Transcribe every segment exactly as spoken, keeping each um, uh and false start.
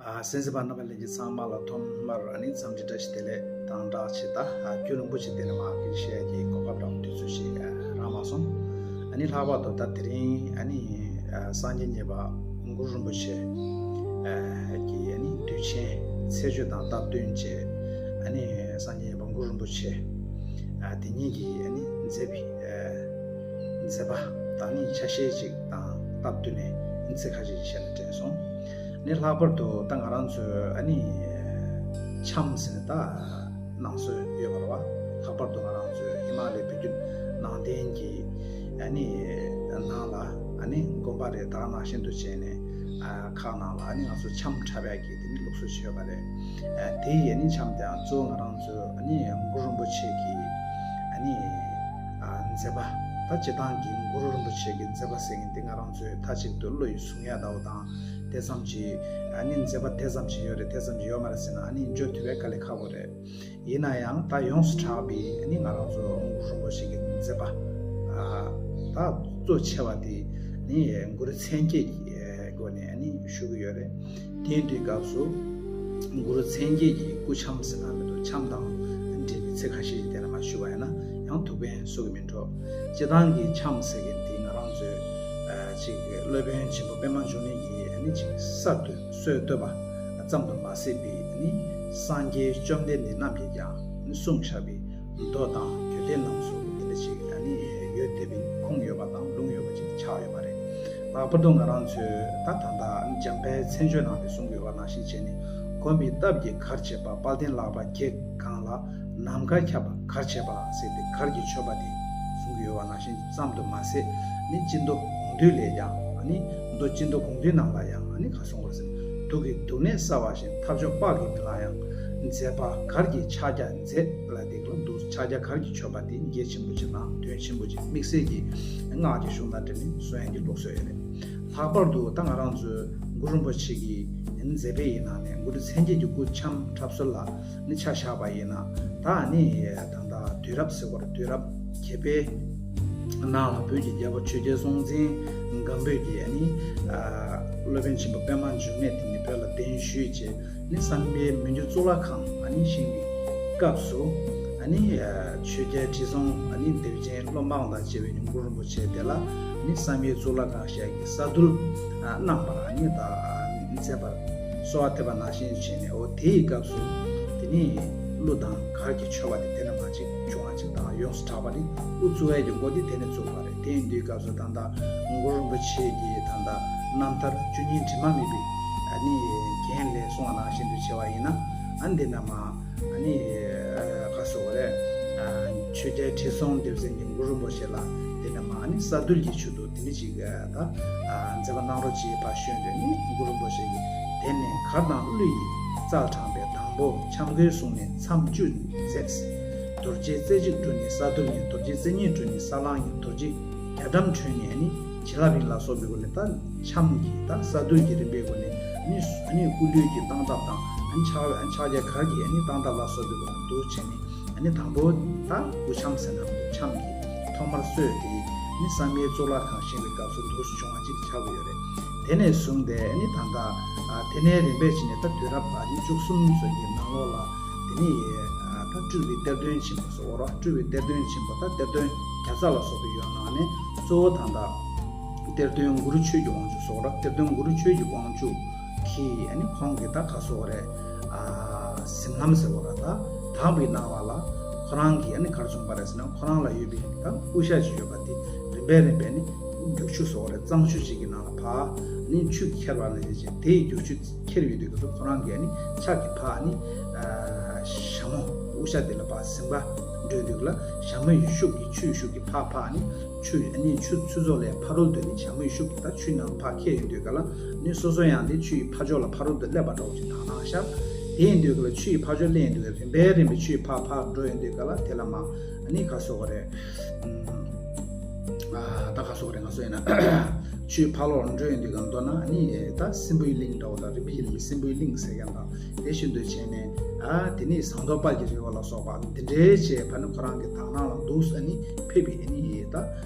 ཨ། གསན་གཟིགས་པ་རྣམ་པ་ལྷན་རྒྱས་ཚང་མ་ལ་ཐོག་མར་ཨ་ནི་འཚམས་འདྲི་བཀྲ་ཤིས་བདེ་ལེགས་དང་སྦྲགས་བྱས། ད་ཨ་རྒྱུན་རིང་པོ་ཞིག་དེ་ནས་མར་སྐད་ཆ་བཤད་ཀྱི་གོ་སྐབས་དང་དུས་ཚོད་ཞིག་ཨ་རག་མ་སོང་། ཨ་ནི་ལྷག་པར་དུ་ད་དེ་རིང་ཨ་ནི་ཨ་སངས་རྒྱས་གཉིས་པ་གུ་རུ་རིན་པོ་ཆེ་ཨ་གི་ཨ་ནི་དུས་ཆེན་ཚེས་བཅུ་དང་སྟབས་བསྟུན་བྱས། ཨ་ནི་སངས་རྒྱས་གཉིས་པ་གུ་རུ་རིན་པོ་ཆེ་ཨ་དེ་ཉིད་ཀྱི་ཨ་ནི་མཛད་པའི་ཨ་མཛད་པ་དང་ནི་ཆ་ཤས་ཅིག་དང་སྟབས་བསྟུན་ནས་ཚིག་ཁ་ཤས་ཤིག་བཤད་ན་དྲན་སོང་། ནི་ལྷག་པར་དུ་ད་ང་རང་ཚོའི་ཨ་ནི་འཆམ་ཟེར་ནས་ད་གནང་སྲོལ་ཡོད་པ་རེད་བ། ལྷག་པར་དུ་ང་རང་ཚོའི་ཧི་མ་ལའི་བོད་བརྒྱུད་ནང་བསྟན་གྱི་ཨ་ནི་ནང་ལ་ཨ་ནི་དགོན་པ་རེད། ད་ག་ནང་བཞིན་དུ་བྱས་ནས་ཨ་ཁག་ནང་ལ་ཨ་ནི་ང་ཚོ་འཆམ་འཁྲབ་ཡག་གི་དེ་ནི་ལུགས་སྲོལ་ཅིག་ཡོད་པ་རེད། ཨ་དེ་ཡི་ཨ་ནི་འཆམ་དེའང་གཙོ་བོ་ང་རང་ཚོའི་ཨ་ནི་གུ་རུ་རིན་པོ་ཆེ་གི་ཨ་ནི་ཨ་མཛད་པ། ད་སྤྱིར་བཏང་གི་གུ་རུ་རིན་པོ་ཆེ་གི་མཛད་པ་ཟེར་མཁན་དེ་ང་རང་ཚོས་མཐའ་གཅིག་ཏུ་བློ་ཡིས་བཟུང་ཡག་འདྲ་བོ་དང་། དེ་ཙམ་གྱིས་ཨ་ནི་མཛད་པ་དེ་ཙམ་གྱིས་ཡོད་རེད། དེ་ཙམ་གྱིས་ཡོད་མ་རེད་ཟེར་ན་ཨ་ནི་བརྗོད་ཐུབ་པ་དཀའ་ལས་ཁག་པོ་རེད། ཡིན་ན་ཡང་ད་ཡོངས་སུ་གྲགས་པའི་ཨ་ནི་ང་རང་ཚོ་གུ་རུ་རིན་པོ་ཆེ་གི་མཛད་པ་ཨ་ད་གཙོ་ཆེ་བ་དེ་ནི་གུ་རུ་མཚན་བརྒྱད་ཀྱི་སྒོ་ནས་ཨ་ནི་ཞུ་གི་ཡོད་རེད། དེ་དུས་སྐབས་སུ་གུ་རུ་མཚན་བརྒྱད་ཀྱི་སྐུ་འཆམ་ཟེར་ན་མི་འདུག་འཆམ་དང་འབྲེལ་བའི་ཚིག་ཁ་ཤས་ཤིག་དེ་ནས་མར་ཞུ་བ་ཡིན་ན་ཡང་ཐུགས་ཕན་གསོས་ཀྱི་མིན་འགྲོ། སྤྱིར་བཏང་གི་འཆམ་ཟེར་མཁན་དེ་ང་རང་ཚོའི་ཨ་ཅིག་སློབ་དཔོན་ཆེན་པོ་པདྨ་འབྱུང་གནས་ཀྱིས་ཨ་ནི་ཅིག་གསར་དུ་སྲོལ་བཏོད་པ་ཙམ་དུ་མ་ཟད་པའི་ཨ་ནི་སངས་རྒྱས་བཅོམ་ལྡན་འདས་རྣམས་ཀྱིས་ཀྱང་ཨ་ནི་གསུངས་བཞག་པའི་མདོ་དང་རྒྱུད་སྡེ་རྣམས་སུ་དེ་འདྲ་ཅིག་ཨ་ནི་ཡོད་བསྡད་པའི་ཁུངས་ཡོད་པ་དང་ལུང་ཡོད་པ་ཅིག་ཆགས་ཡོད་པ་རེད། ལྷག་པར་དུ་ང་རང་ཚོའི་ད་ད་ལྟ་འཇམ་དཔལ་མཚན་བརྗོད་ནང་ལ་གསུངས་ཡོད་པ་ནང་བཞིན་བྱས་ནས། གོམས་པའི་སྟབས་ཀྱིས་གར་བྱེད་པ། དཔལ་ལྡན་ལག་པ་བརྒྱད་གང་ལ། ནམ་མཁའ་ཁྱབ་པ་གར་བྱེད་པ་ཟེར་ཏེ་གར་གྱི་མཆོད་པ་དེ་གསུང་གི་ཡོད་པ་ནང་བཞིན་ཙམ་དུ་མ་ཟད་ནི་སྤྱི་མདོ་དགོངས་འདུས་ལས་ཀྱང་ཨ་ནི་མདོ་སྤྱི་མདོ་དགོངས་འདུས་ནང་ལ་ཡང་ཨ་ནི་ག་གསུང་བར་ཟེར། དུག་གི་དུག་ནད་བསལ་བ་བཞིན། ཐབས་མཆོག་དཔག་གིས་མི་ལང་ཡང་། མཛད་པ་གར་གྱི་ཕྱག་རྒྱ་མཛད་ལ་དེ་ལ་འདུག་ཕྱག་རྒྱ་གར་གྱི་མཆོད་པ་དེ་གལ་ཆེན་པོ་ཅིག་དང་དོན་ཆེན་པོ་ཅིག་དམིགས་བསལ་གྱི་སྔགས་ཀྱི་གཞུང་དང་འབྲེལ་ནས་གསུང་ཡག་གི་ལུགས་སྲོལ་ཡོད་རེད། ལྷག་པར་དུ་ད་ང་རང་ཚོའི་གུ་རུ་རིན་པོ་ཆེ་གི་མཛད་པའི་ཡིན་ན་ནས་གུ་རུ་མཚན་བརྒྱད་ཀྱི་སྐུ་འཆམ་འཁྲབ་སྲོལ་ལ་ནི་ཆ་བཞག་པ་ཡིན་ན། ད་ནི་ད་ལྟ་དུས་རབས་ཟེར་བར་དུས་རབས་བརྒྱད་པའི་ནང་ལ་བོད་ཀྱི་རྒྱལ་པོ་ཆོས་རྒྱལ་སྲོང་བཙན་སྒམ་པོས་ཀྱིས་ནི་ཨ་སློབ་དཔོན་ཆེན་པོ་པདྨ་འབྱུང་གནས་དེ་ཉིད་བོད་ལ་གདན་ཞུས་བྱས་ནི་བསམ་ཡས་མི་འགྱུར་གཙུག་ལག་ཁང་ཨ་ནི་བཞེངས་པའི་སྐབས་སུ་ཨ་ནི་ཆོས་རྒྱལ་ཁྲི་སྲོང་ཨ་ནི་ལྡེའུ་བཙན་སློབ་འབངས་དང་བཅས་པའི་གུ་རུ་རིན་པོ་ཆེ་དེ་ལ་ནི་བསམ་ཡས་གཙུག་ལག་ཁང་ཞེས་ཀྱི་ས་རྡུལ་གནང་བར་ཨ་ནི་ད་མཛད་པར་གསོལ་བ་འདེབས་པ་ནང་བཞིན་བྱས་ནས། འོ་དེའི་སྐབས་སུ་དེ་ནི་གླུ་དང་གར་གྱི་མཆོད་པ་དེ་དེ་ནས་མར་ཅིག་བྱུང་བ་ཅིག་དང་ཡོངས་སུ་གྲགས་པ་རེད། དབུ་བཙུགས་ཡས་ཀྱི་འགོ་དེ་དེ་ནས་བཙུགས་པ་རེད། དེ་ཡིན་དུས་སྐབས་སུ་ད་ལྟ་གུ་རུ་རིན་པོ་ཆེ་གི་ད་ལྟ་རྣམ་ཐར་བཅུ་གཉིས་དྲི་མ་མེད་པའི་ཨ་ནི་རྒྱན་ལས་གསུངས་པ་ནང་བཞིན་དུ་བྱས་པ་ཡིན་ན། ཨ་འདི་ནས་མར་ཨ་ནི་ག་ཟེར་དགོས་རེད། ཆོས་རྒྱལ་ཁྲི་སྲོང་ལྡེ་བཙན་གྱིས་གུ་རུ་རིན་པོ་ཆེ་ལ་དེ་ནས་མར་ཨ་ནི་ས་རྡུལ་གྱི་མཆོད་དུ་དེ་ནི་ཅིག་ད་མཛད་པ་གནང་རོགས་གྱིས་པ་ཞུས་ཏེ་ནི་གུ་རུ་རིན་པོ་ཆེ་གིས་དེ་ནས་གར་དང་གླུ་ཡིས་རྩལ་དྲངས་པའི་དང་པོ་འཆམ་གོས་བཟུང་ནས་མཚམས་བཅུ་མཛད། རྡོ་རྗེ་རྩེ་གཅིག་བྲུས་ནས་ས་རྡུལ་ཡིན། རྡོ་རྗེ་རྩེ་གཉིས་བྲུས་ནས་ས་གླང་ཡིན། རྡོ་རྗེ་རྒྱ་གྲམ་བྲུས་ནས་ནི་བྱིན་རླབས་ཡིན་ལ་སོགས་པའི་སྒོ་ནས་ད་འཆམ་གྱི་ད་ས་རྡུལ་གྱི་རིམ་པའི་སྒོ་ནས་ནི་ནི་སྐུ་ལུས་ཀྱི་སྟངས་སྟབས་དང་ཕྱག་ཕྱག་རྒྱ་གར་གྱི་ནི་སྟངས་སྟབས་ལ་སོགས་པའི་སྒོ་ནས་འདུག་བྱས་ནས། ཨ་ནི་དང་པོ་ད་སྐུ་འཆམ་ཟེར་ན་འཆམ་གྱི་ཐོག་མར་སྲོལ་དེ་ནི་བསམ་ཡས་གཙུག་ལག་ཁང་བཞེངས་པའི་སྐབས་སུ་འདུག་བྱུང་བ་ཅིག་ཆགས་ཀྱི་ཡོད་རེད། དེ་ནས་བཟུང་སྟེ་ནི་ད་ལྟ་དེ་ནས་རིམ་པས་བྱས་ནས་ད་དུས་རབས་ཨ་ནི་བཅུ་གསུམ་ཙམ་གྱི་ནང་ལོགས་ལ་དེ་ནི་ད་སྤྲུལ་པའི་གཏེར་སྟོན་ཆེན་པོ་ཟེར་བ་རེད། སྤྲུལ་པའི་གཏེར་སྟོན་ཆེན་པོ་ད་གཏེར་སྟོན་བརྒྱ་རྩ་ལ་སོགས་པའི་ཡོད་ནང་ནས་གཙོ་བོ་ད་ལྟ་གཏེར་སྟོན་གུ་རུ་ཆོས་ཀྱི་དབང་ཕྱུག་ཟེར་བ་རེད། གཏེར་སྟོན་གུ་རུ་ཆོས་ཀྱི་དབང་ཕྱུག་གིས་ཨ་ནི་ཁོང་གིས་ད་ག་ཟེར་དགོས་རེད། ཨ་གཟིམ་ལམ་ཟེར་བ་ལ་ད་དག་པའི་སྣང་བ་ལ་ཁོ་རང་གིས་ཨ་ནི་ག་རེ་གསུངས་པ་རེད་ཟེར་ན། ཁོ་རང་ལ་ཡོད་པའི་ད་དབུ་ཞྭ་ཅིག་ཡོད་པ་དེ་རིམ་པས་རིམ་པས་ནི་རྒྱུག་ཆུ་ཟེར་བ་རེད། གཙང་ཆུ་ཅིག་གི་ནང་ལ་ཕར་ནི་ཆུ་ཁྱེར་བ་ནང་བཞིན་བྱས། དེ་ཡི་རྒྱུག་ཆུ་ཁྱེར་ཡོང་དུས་སྐབས་སུ་ཁོ་རང་གིས་ཨ་ནི་ཕྱག་གིས་ཕར་ནི་ཨ་ཞྭ་མོ་དབུ་ཞྭ་དེ་ལ་ཕར་གཟིམ་པ་འགྲོ་དུས་ལ་ཞྭ་མོ་ཡི་ཤུགས་ཀྱིས་ཆུ་ཡི་ཤུགས་ཀྱིས་ཕར་ཕར་ནི་ཆུ་ཨ་ནི་ཆུ་ཆུ་མཛོད་ལས་ཕ་རོལ་ཏུ་ནི་ཞྭ་མོ་ཡི་ཤུགས་ཀྱིས་ད་ཆུའི་ནང་ཕར་ཁྱེར་ཡོང་དུས་ག་ལ་ནི་སོ་སོ་ཡང་ནི་ཆུ་ཡི་ཕ་ཕྱོགས་ལ་ཕ་རོལ་ཏུ་སླེབས་པ་འདྲ་བོ་ཞིག་དང་སྣང་ཤར། དེ་ཡིན་དུས་ག་ལ་ཆུ་ཡི་ཕ་ཕྱོགས་སླེབས་ཡོང་དུས་རིམ་པས་རིམ་པས་ཆུ་ཡི་ཕར་ཕར་འགྲོ་ཡོང་དུས་ག་ལ་དེ་ལ་མར་ཨ་ནི་ག་ཟེར་དགོས་རེད། ཨ་ད་ག་ཟེར་དགོས་རེད། ང་ཚོ་ཡིན་ན་ཆུའི་ཕར་ལོགས་འགྲོ་ཡོང་དུས་ག་མདོར་ན་ཨ་ནི་ད་སྲིན་པོའི་གླིང་འདྲ་བོ་དང་རིམ་པས་རིམ་པས་སྲིན་པོའི་གླིང་ཟེར་མཁན་དང་། དེ་བཞིན་དུ་བྱས་ནས་ཨ་དེ་ནས་ཟངས་མདོག་དཔལ་གྱི་རི་བོ་ལ་སོགས་པ་འདི་འདྲའི་བྱས་ཕར་ནི་ཁོ་རང་གི་དག་སྣང་ལ་འདུག་ཨ་ནི་ཕེབས་པའི་ཨ་ནི་ད་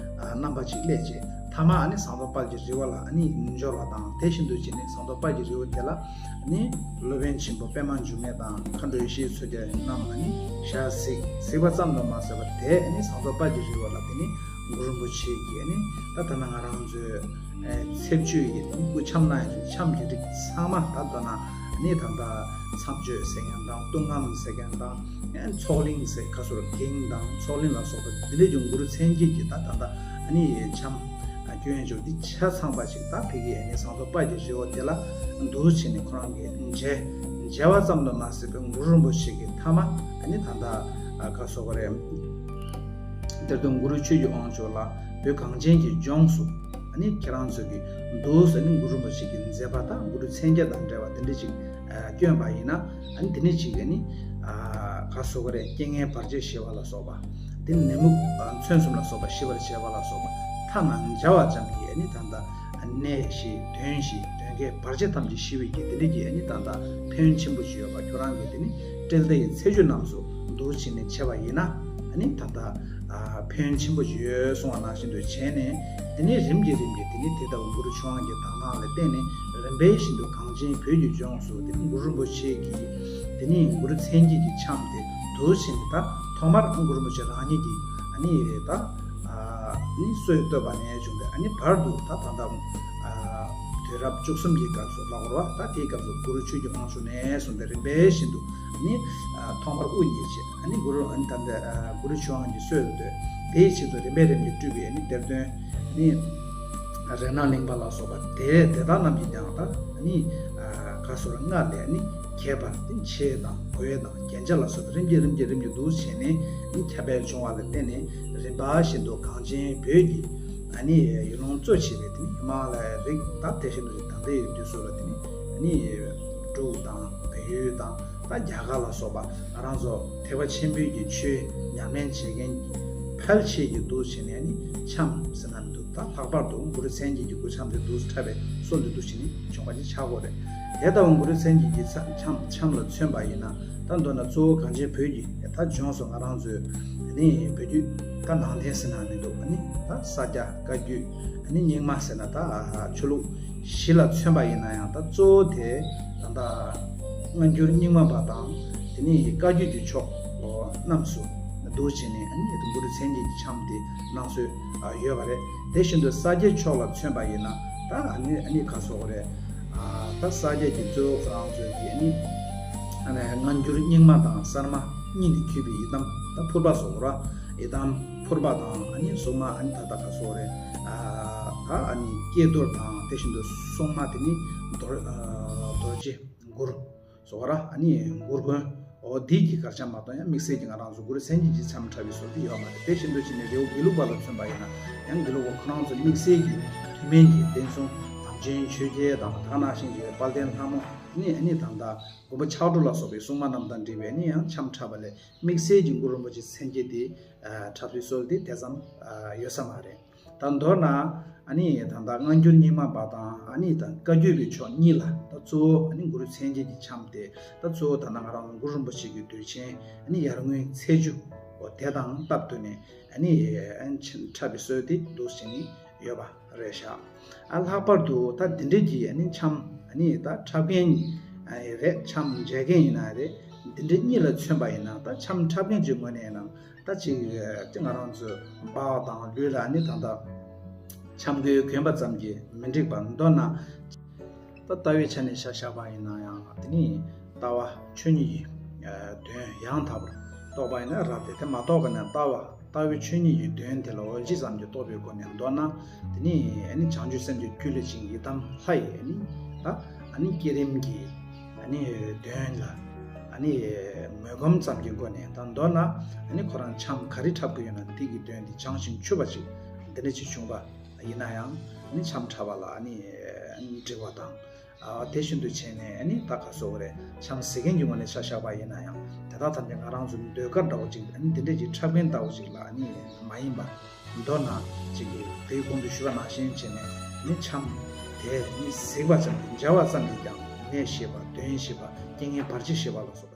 རྣམ་པ་ཅིག་སླེབས་བྱས། ད་ ཐ་མ་ཨ་ནི་ཟངས་མདོག་དཔལ་གྱི་རི་བོ་ལ་ཨ་ནི་འབྱོར་བ་དང་། དེ་བཞིན་དུ་བྱས་ནས་ཟངས་མདོག་དཔལ་གྱི་རི་བོ་དེ་ལ་ཨ་ནི་སློབ་དཔོན་ཆེན་པོ་པདྨ་འབྱུང་གནས་དང་མཁའ་འགྲོ་ཡེ་ཤེས་མཚོ་རྒྱལ་རྣམས་ཨ་ནི་ཞལ་གཟིགས། གཟིགས་པ་ཙམ་དུ་མ་ཟད་པར་དེ་ཨ་ནི་ཟངས་མདོག་དཔལ་གྱི་རི་བོ་ལ་དེ་ནི་གུ་རུ་རིན་པོ་ཆེ་གིས་ཨ་ནི་ད་ད་ན་ང་རང་ཚོའི་ཚེ་བཅུད་ཀྱི་སྐུ་འཆམ་གནང་ཡ་ཅིག་འཆམ་གྱི་རིགས་ཚང་མ་ད་ལྟ་ན་ནི་ད་ལྟ་མཚམས་གཅོད་ཟེར་མཁན་དང་གཏོང་ངམ་ཟེར་མཁན་དང་ཚོགས་གླིང་ཟེར་ཁ་སོར་གིང་དང་ཚོགས་གླིང་ལ་སོགས་པ་འདི་འདྲའི་ཀྱང་གུ་རུ་མཚན་བརྒྱད་ཀྱི་ད་ད་ལྟ་ནི་འཆམ་སྐྱོན་ཡ་ཅིག་འདི་ཆ་ཚང་པ་ཅིག་ད་ཕ་གི་ནི་ཟངས་མདོག་དཔལ་གྱི་རི་བོ་དེ་ལ་འདུག་བྱས་ནས་ཁོ་རང་གིས་མཇལ། མཇལ་བ་ཙམ་དུ་མ་ཟད་པའི་གུ་རུ་རིན་པོ་ཆེ་གི་ཐ་མ་ནི་ད་ལྟ་ཁ་སོ་ག་རེ། གཏེར་སྟོན་གུ་རུ་ཆོས་ཀྱི་དབང་ཕྱུག་ལ་བོད་གངས་ཅན་གྱི་ལྗོངས་སུ་ཨ་ནི་ཁྱེད་རང་ཚོ་གི་འདུག་ཟེར་ནས་གུ་རུ་རིན་པོ་ཆེ་གི་མཛད་པ་དང་གུ་རུ་མཚན་བརྒྱད་དང་འབྲེལ་བ་དེ་འདྲ་ཅིག་བསྐྱོན་པ་ཡིན་ན་ཨ་ནི་དེ་ནི་ཅིག་ཨ་ནི་ག་སོ་ག་རེ་རྐྱེན་ངན་བར་ཆད་ཞི་བ་ལ་སོགས་པ་དེ་ནི་ནད་མུག་མཚོན་གསུམ་ལ་སོགས་པ་ཞི་བར་བྱེད་པ་ལ་སོགས་པ་ཐ་ན་མཇལ་བ་ཙམ་གྱིས་ཨ་ནི་ད་ལྟ་ནད་ཞི་གདོན་ཞི་གདོན་བགེགས་བར་ཆད་ཐམས་ཅད་ཞི་བའི་གི་དེ་འདྲ་གི་ཨ་ནི་ད་ལྟ་ཕན་ཡོན་ཆེན་པོ་ཞིག་ཡོད་པ་ཁྱོད་རང་གི་དེ་ནི་སྤྲེལ་ཟླ་ཡི་ཚེས་བཅུ་རྣམས་སུ་འདུག་བྱས་ནས་བྱས་པ་ཡིན་ན་ཨ་ནི་ད་ལྟ་ཕན་ཡོན་ཆེན་པོ་ཞིག་ཡོད་གསུང་བ་ནང་བཞིན་དུ་བྱས་ནས་དེ་ནས་རིམ་གྱིས་རིམ་གྱིས་དེ་ནས་དེ་ལྟ་བུ་གུ་རུ་ཆོས་དབང་གི་དག་སྣང་ལ་བརྟེན་ནས་རིམ་པས་བཞིན་དུ་གངས་ཅན་བོད་ཀྱི་ལྗོངས་སུ་དེ་ནས་གུ་རུ་རིན་པོ་ཆེ་གི་དེ་ནས་གུ་རུ་མཚན་བརྒྱད་ཀྱི་འཆམ་དེ་འདུག་བྱས་ནས་ད་ཐོག་མར་གུ་རུ་རིན་པོ་ཆེ་རང་ཉིད་ཀྱིས་ཨ་ནི་ད་ནི་སྲོལ་བཏོད་པ་ནས་བྱུང་སྟེ་ཨ་ནི་བར་དུ་ད་ད་ལྟ་དུས་རབས་བཅུ་གསུམ་གྱི་སྐབས་སུ་ལྷག་རོ་བ་ད་དེའི་སྐབས་སུ་གུ་རུ་ཆོས་ཀྱི་དབང་ཕྱུག་ནས་བཟུང་སྟེ་རིམ་པས་བཞིན་དུ་ནི་ཐོག་མར་དབུ་བརྙེས་བྱས་ཨ་ནི་གུ་རུ་ཨ་ནི་ད་ལྟ་གུ་རུ་ཆོས་དབང་གི་སྲོལ་དུ་དེའི་ཆེད་དུ་རིམ་པས་རིམ་གྱིས་སྤྲུལ་པའི་ཨ་ནི་གཏེར་སྟོན་ནི་རཏྣ་གླིང་པ་ལ་སོགས་པ་དེ་དེ་དག་རྣམས་ཀྱིས་ཀྱང་ད་ནི་ག་སོ་ར་ལྔ་ལས་ནི་ཁྱད་པར་དེ་ཆེ་དང་གོས་དང་རྒྱན་ཆ་ལ་སོགས་པ་རིམ་གྱིས་རིམ་གྱིས་རིམ་གྱིས་འདུག་བྱས་ནས་ནི་ཁྱབ་སྤེལ་བྱུང་བ་ལ་བརྟེན་ནས་རིམ་པ་བཞིན་དུ་གངས་ཅན་བོད་ཀྱི་ཨ་ནི་ཡུལ་ལུང་གཙོ་བྱས་པའི་དེ་ནི་ཧི་མ་ལ་ཡའི་རིགས་ད་དེ་བཞིན་དུ་ད་ལྟའི་དུས་སུ་ལ་དེ་ནི་ཨ་ནི་འབྲུག་དང་བལ་ཡུལ་དང་ད་རྒྱ་གར་ལ་སོགས་པ་ང་རང་ཚོ་ཐེག་པ་ཆེན་པོའི་གི་ཆོས་ཉམས་ལེན་བྱེད་མཁན་གྱི་ཕལ་ཆེར་གྱི་འདུག་བྱས་ནས་ནི་འཆམ་ཟེར་ན་མི་འདུག་ད་ལྷག་པར་དུ་གུ་རུ་མཚན་བརྒྱད་ཀྱི་སྐུ་འཆམ་དེ་འདུག་འཁྲབ་པའི་སྲོལ་འདི་འདུག་བྱས་ནི་བྱུང་བ་ཅིག་ཆགས་དགོས་རེད། དེ་ལྟ་བུ་གུ་རུ་མཚན་བརྒྱད་ཀྱི་ས་འཆམ་འཆམ་ལ་མཚོན་པ་ཡིན་ན་ད་མདོར་ན་གཙོ་བོ་གངས་ཅན་བོད་ཀྱི་ད་ལྗོངས་སུ་ང་རང་ཚོའི་ནི་བོད་བརྒྱུད་ད་ནང་བསྟན་ཟེར་ན་མི་འདུག་ཨ་ནི་ད་ས་སྐྱ་བཀའ་བརྒྱུད་ཨ་ནི་རྙིང་མ་ཟེར་ན་ད་ཆོས་ལུགས་གཞི་ལ་མཚོན་པ་ཡིན་ན་ཡང་ད་གཙོ་བོ་དེ་ད་ལྟ་སྔ་འགྱུར་རྙིང་མ་པ་དང་དེ་ནི་བཀའ་བརྒྱུད་ཀྱི་ཕྱོགས་རྣམས་སུ་འདུག་བྱས་ནས་ཨ་ནི་གུ་རུ་མཚན་བརྒྱད་ཀྱི་འཆམ་དེ་གནང་སྲོལ་ཡོད་པ་རེད། དེ་བཞིན་དུ་ས་སྐྱའི་ཕྱོགས་ལ་མཚོན་པ་ཡིན་ན་ད་ཨ་ནི་ཨ་ནི་ག་སོགས་རེད། ད་ས་སྐྱ་གི་གཙོ་བོ་ཁོ་རང་ཚོའི་གི་ཨ་ནི་ཨ་ནི་སྔ་འགྱུར་རྙིང་མ་དང་གསར་མ་གཉིས་ནས་འཁྱུད་པའི་ཡི་དམ་ད་ཕུར་པ་སོགས་ར་ཡི་དམ་ཕུར་པ་དང་ཨ་ནི་སྲུང་མ་ཨ་ནི་ད་ད་ག་སོགས་རེད། ད་ཨ་ནི་ཀྱེ་རྡོར་དང་དེ་བཞིན་དུ་སྲུང་མ་དེ་ནི་རྡོ་རྡོ་རྗེ་གུར་སོགས་ར་ཨ་ནི་གུར་གོན་འོ་འདི་གི་གར་ཆ་མ་གཏོགས་ཡང་དམིགས་བསལ་གྱི་ང་རང་ཚོ་གུ་རུ་མཚན་བརྒྱད་ཀྱི་འཆམ་འཁྲབ་པའི་སྲོལ་དེ་ཡོད་མ་རེད། དེ་བཞིན་དུ་བྱས་ནས་རི་བོ་དགེ་ལུགས་པ་ལ་མཚོན་པ་ཡིན་ན་ཡང་དགེ་ལུགས་པ་ཁོ་རང་ཚོ་དམིགས་བསལ་གྱི་ཐུན་མིན་གྱི་བསྟན་སྲུང་དམ་ཅན་ཆོས་རྒྱལ་དང་དེ་ནང་བཞིན་གྱི་དཔལ་ལྡན་ལྷ་མོ་ནི་ཨ་ནི་ད་ལྟ་མགོན་པོ་ཕྱག་དྲུག་ལ་སོགས་པའི་སྲུང་མ་རྣམས་དང་འབྲེལ་བའི་ནི་ཡང་འཆམ་འཁྲབ་པ་ལས་དམིགས་བསལ་གྱི་གུ་རུ་རིན་པོ་ཆེ་མཚན་བརྒྱད་དེ་འཁྲབ་པའི་སྲོལ་དེ་དེ་ཙམ་ཡོད་ས་མ་རེད། ད་མདོར་ན་ཨ་ནི་ད་ལྟ་སྔ་འགྱུར་རྙིང་མ་པ་དང་ཨ་ནི་ད་བཀའ་བརྒྱུད་པའི་ཕྱོགས་གཉིས་ལ་ད་གཙོ་བོ་ཨ་ནི་གུ་རུ་མཚན་བརྒྱད་ཀྱི་འཆམ་དེ་ད་གཙོ་བོ་ད་ལྟ་ང་རང་གུ་རུ་རིན་པོ་ཆེ་གི་དུས་ཆེན་ཨ་ནི་ཡར་ངོའི་ཚེས་བཅུ་འོ་དེ་དང་སྟབས་བསྟུན་ནས་ཨ་ནི་འཁྲབ་པའི་སྲོལ་དེ་འདུག་བྱས་ནས་ཡོད་པ་རེད་ཤག་ཨ་ལྷག་པར་དུ་ད་འདི་འདྲའི་གི་ཨ་ནི་འཆམ་ཨ་ནི་ད་འཁྲབ་མཁན་རེད་འཆམ་མཇལ་མཁན་ཡིན་ན་རེད། འདི་འདྲའི་གཉིས་ལ་མཚོན་པ་ཡིན་ན་ད་འཆམ་འཁྲབ་མཁན་གྱི་ངོས་ནས་ཡིན་ན་ད་ཅིག་ང་རང་ཚོའི་འབའ་བ་དང་ལུས་ལ་ཨ་ནི་ད་ལྟ་འཆམ་གོས་གོན་པ་ཙམ་གྱིས་མི་འགྲིག་པ་མདོར་ན། ད་ལྟ་བའི་ཆ་ནས་ཆ་བཞག་པ་ཡིན་ན་ཡང་དེ་ནི་ལྟ་བ་ཆོས་ཉིད་ཀྱི་དོན་ཡང་དག་པར་རྟོགས་པ་ཡིན་ན་རབ་སྟེ་དེ་མ་རྟོགས་པ་ན་ལྟ་བ་ལྟ་བའི་ཆོས་ཉིད་ཀྱི་དོན་དེ་ལ་འོལ་ཅི་ཙམ་གྱིས་རྟོགས་པའི་སྒོ་ནས་མདོར་ན་དེ་ནི་ཨ་ནི་བྱང་ཆུབ་སེམས་ཀྱི་རྒྱུད་ལ་བྱིང་ཡི་དམ་ལྷ་ཡི་ཨ་ནི་ད་ཨ་ནི་བསྐྱེད་རིམ་གྱི་ཨ་ནི་དོན་ལ་ཨ་ནི་མོས་གོམས་ཙམ་གྱི་སྒོ་ནས་ད་མདོར་ན་ཨ་ནི་ཁོ་རང་འཆམ་ག་རེ་འཁྲབ་ཀྱི་ཡོད་ན་དེ་གི་དོན་དེ་བྱང་ཞིང་ཆུབ་པ་ཅིག་འདི་འདྲ་ཅིག་བྱུང་པ་ཡིན་ན་ཡང་ཨ་ནི་འཆམ་འཁྲབ་པ་ལ་ཨ་ནི་འགྲིག་པ་དང་། ཨ་དེ་བཞིན་དུ་བྱས་ནས་ཨ་ནི་ད་ག་སོགས་རེད་འཆམ་གཟིགས་མཁན་གྱི་ངོས་ནས་ཆ་བཞག་པ་ཡིན་ན་ཡང་དེ་དག་ཐམས་ཅད་ང་རང་ཚོ་ཟློས་གར་འདྲ་བོ་ཅིག་ཨ་ནི་འདི་འདྲས་ཀྱི་འཁྲབ་མཁན་འདྲ་བོ་ཅིག་ལ་ཨ་ནི་མ་ཡིན་པར་མདོར་ན་ཅིག་གིས་དེའི་གོང་དུ་ཞུས་པ་ནང་བཞིན་བྱས་ནས་ནི་འཆམ་དེ་ནི་གཟིགས་པ་ཙམ་གྱིས་མཇལ་བ་ཙམ་གྱིས་ཀྱང་ནད་ཞི་བ་གདོན་ཞི་བ་རྐྱེན་ངན་བར་ཆད་ཞི་བ་ལ་སོགས་པ།